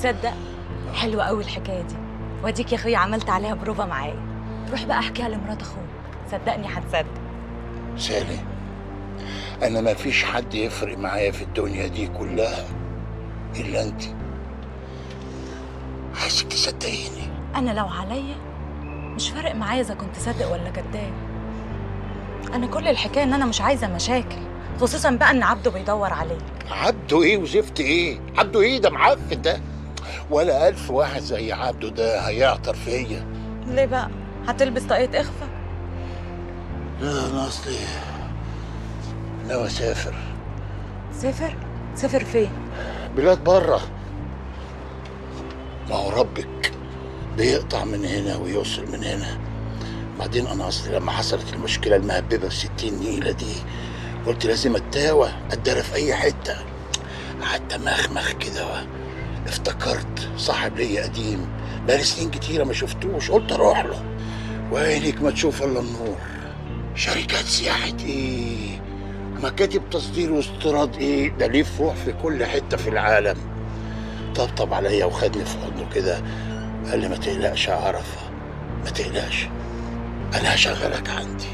تصدق حلوة قوي الحكاية دي، واديك يا اخويا عملت عليها بروفا معايا. روح بقى احكيها لمرات اخوك، صدقني هتصدق. سالي، انا ما فيش حد يفرق معايا في الدنيا دي كلها الا انت. عايزك تصدقيني. انا لو عليا مش فارق معايا اذا كنت صادق ولا كداب. انا كل الحكاية ان انا مش عايزه مشاكل، خصوصا بقى ان عبده بيدور عليك. عبده ايه وزفت ايه؟ عبده ايه ده؟ معفن ده، ولا 1000 واحد زي عبده ده هيعطر فيا. ليه بقى؟ هتلبس طاقية اخفاء؟ لا انا اصلي ناوي اسافر. سافر؟ سافر فين؟ بلاد بره. ما هو ربك بيقطع من هنا ويوصل من هنا. بعدين انا اصلي لما حصلت المشكلة المهببه في 60 نيله دي قلت لازم اتاوى اتدرى في اي حتة. قعدت مخمخ كده، افتكرت صاحب ليا قديم بقالي سنين كتيرة ما شفتوش، قلت اروح له. وعينك ما تشوف الا النور. شركات سياحة ايه، مكاتب تصدير واستيراد ايه، ده ليه فروع في كل حتة في العالم. طبطب عليا وخدني في حضنه كده، قال لي ما تقلقش يا عرفه، ما تقلقش، انا هشغلك عندي.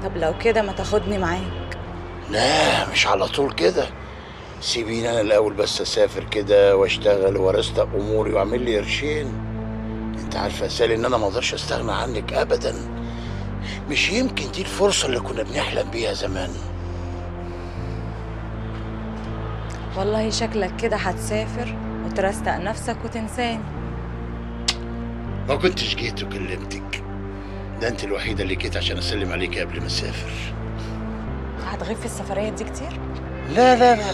طب لو كده ما تاخدني معاك؟ لا مش على طول كده، سيبيني انا الاول بس اسافر كده واشتغل وارستق اموري واعمل لي قرشين. انت عارفه يا سالي ان انا ما اقدرش استغنى عنك ابدا. مش يمكن دي الفرصة اللي كنا بنحلم بيها زمان؟ والله شكلك كده هتسافر وترستق نفسك وتنساني. ما كنتش جيت وكلمتك، ده انت الوحيدة اللي جيت عشان اسلم عليك قبل ما اسافر. هتغيب في السفرية دي كتير؟ لا لا لا،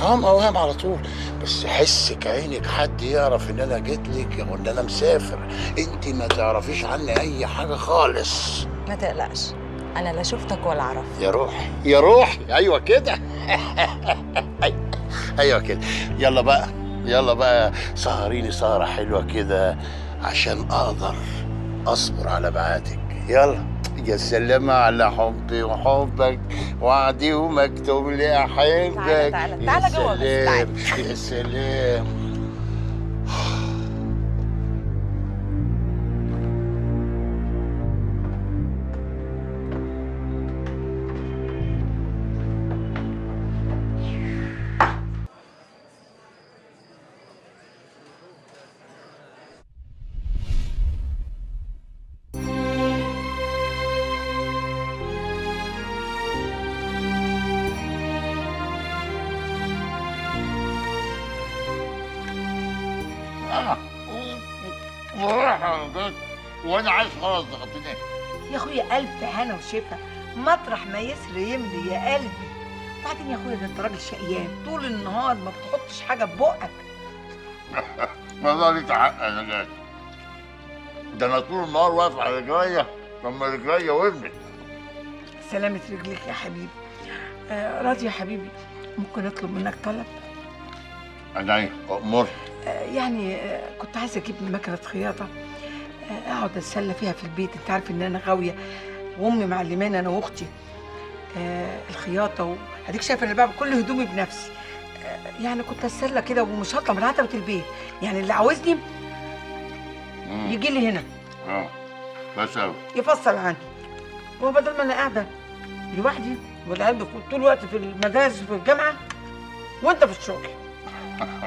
هم اوهام على طول، بس حسك عينك حد يعرف ان انا جيت لك او ان انا مسافر. انت ما تعرفيش عني اي حاجة خالص. ما تقلقش، انا لا شفتك ولا اعرفك. يا روحي يا روحي، ايوه كده. ايوه كده. يلا بقى يلا بقى، سهريني سهره حلوة كده عشان اقدر اصبر على بعاتك. يلا يا سلام على حبي وحبك، وعدي ومكتوب لي احبك. تعالى تعالى جوه بس، تعالى. يا سلام. وانا عايز خلاص ضغطتني يا اخويا. الف هنا وشفا، مطرح ما يسري يملي يا قلبي. بعدين يا اخويا ده انت راجل شقيان، طول النهار ما بتحطش حاجة في بقك. والله ليك حق يا نجاة، ده انا طول النهار واقف على رجليا لما رجليا ورمت. سلامة رجليك يا حبيبي. راضي يا حبيبي، ممكن اطلب منك طلب؟ انا امر. يعني كنت عايزه اجيب مكنه خياطة اقعد اتسلى فيها في البيت. انت عارف ان انا غاويه وامي معلماني انا واختي الخياطة، واديك شايفه انا بعمل كل هدومي بنفسي. يعني كنت اتسلى كده ومش هطلع من عتبة البيت، يعني اللي عاوزني يجي لي هنا. بس قوي يفصل عني، وبدل ما انا قاعدة لوحدي والعيال طول الوقت في المدارس وفي الجامعة وانت في الشغل.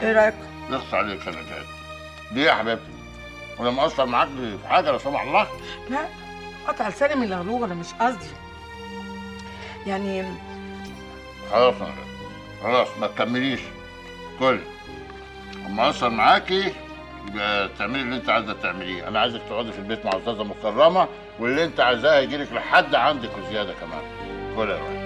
ايه رايك؟ نقص عليك يا نجاة. ليه يا حبيبتي؟ وانا مقصر معاك في حاجة لا سمح الله؟ لا، قطع لساني من الغلوب، انا مش قصدي يعني. خلاص يا نجاة، خلاص ما تكمليش. كل اما اقصر معاكي يبقى تعملي اللي انت عايزه تعمليه. انا عايزك تقعدي في البيت مع استاذه مكرمة، واللي انت عايزاه هيجيلك لحد عندك وزيادة كمان. كل يا روحي.